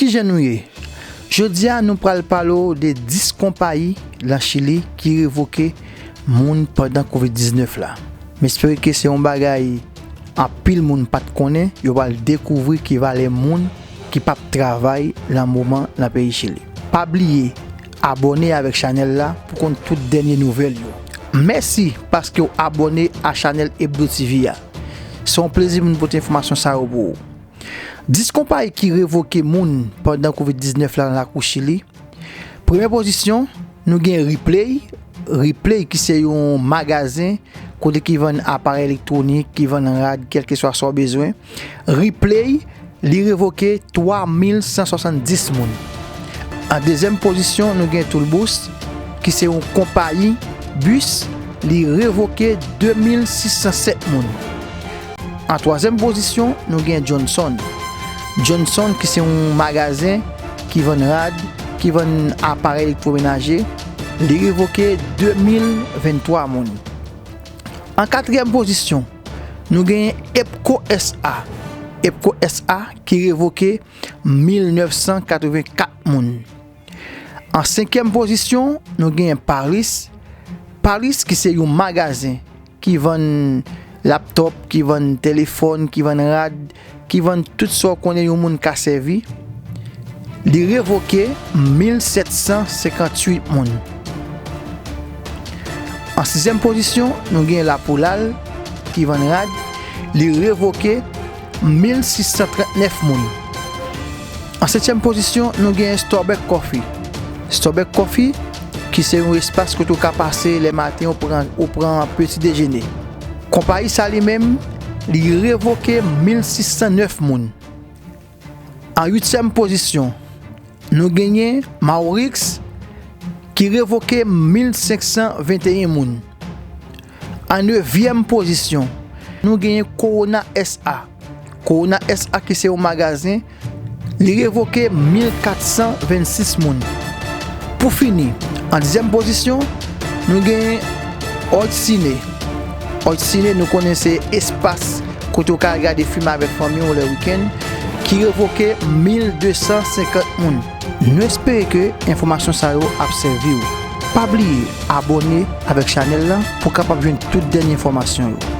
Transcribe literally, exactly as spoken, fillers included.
Kijan nou ye? Jodi a, nou pral pale w de dis konpayi lan Chili ki revoke moun pandan kovid diznèf la. M espere ke se yon bagay anpil moun pa t konnen, yo pral dekouvri ki valè moun ki p ap travay lan moman lan peyi Chili. Pa bliye abòne avèk chanèl la pou konn tout dènye nouvèl yo. Mèsi paske w abòne a chanèl Hebdo T V a. Se yon plezi pou n pote enfòmasyon sa yo pou ou. Dis konpayi ki revoke moun pandan kovid diznèf la nan lakou Chili. Premye pozisyon, nou gen Ripley. Ripley ki se yon magazen kote ki vann aparèy elektwonik, ki vann rad, kèlkeswa sa w bezwen. Ripley, li revoke twa mil san swasanndis moun. An dezyèm pozisyon, nou gen Toolboost, ki se yon konpayi bis, li revoke de mil sis san sèt moun. An twazyèm pozisyon, nou gen Johnson. Johnson, ki se yon magazen ki vann rad, ki vann aparèy elektwomenaje, li revoke de mil venntwa moun. An katriyèm pozisyon, nou gen Epco S A. Epco S A ki revoke mil nèf san katrevenkat moun. An senkyèm pozisyon, nou gen Paris. Paris ki se yon magazen ki vann laptòp, ki vann telefòn, ki vann rad, ki vann tout sa w konnen yon moun ka sèvi. Li revoke mil sèt san senkantuit moun. An sizyèm pozisyon, nou gen La Poulale ki vann rad. Li revoke mil sis san trannèf moun. An setyèm pozisyon, nou gen Starbucks Coffee. Starbucks Coffee, ki se yon espas kote w ka pase lè maten, ou pran, ou pran peti dejene. Konpayi sa li menm, li revoke mil sis san nèf moun. An uityèm pozisyon, nou genyen Maurix ki revoke mil senk san venteyen moun. An nevyèm pozisyon, nou genyen Corona S A. Corona S A ki se yon magazen, li revoke mil kat san vennsis moun. Pou fini, an dizyèm pozisyon, nou genyen Old Cine. Old Cine, nou konnen se espas kote w ka al gade fim avèk fanmi w lè wikenn, ki revoke mil de san senkant moun. Nou espere ke enfòmasyon sa yo ap sèvi w. Pa bliye abòne avèk chanèl la pou w kapab jwenn tout dènye enfòmasyon yo.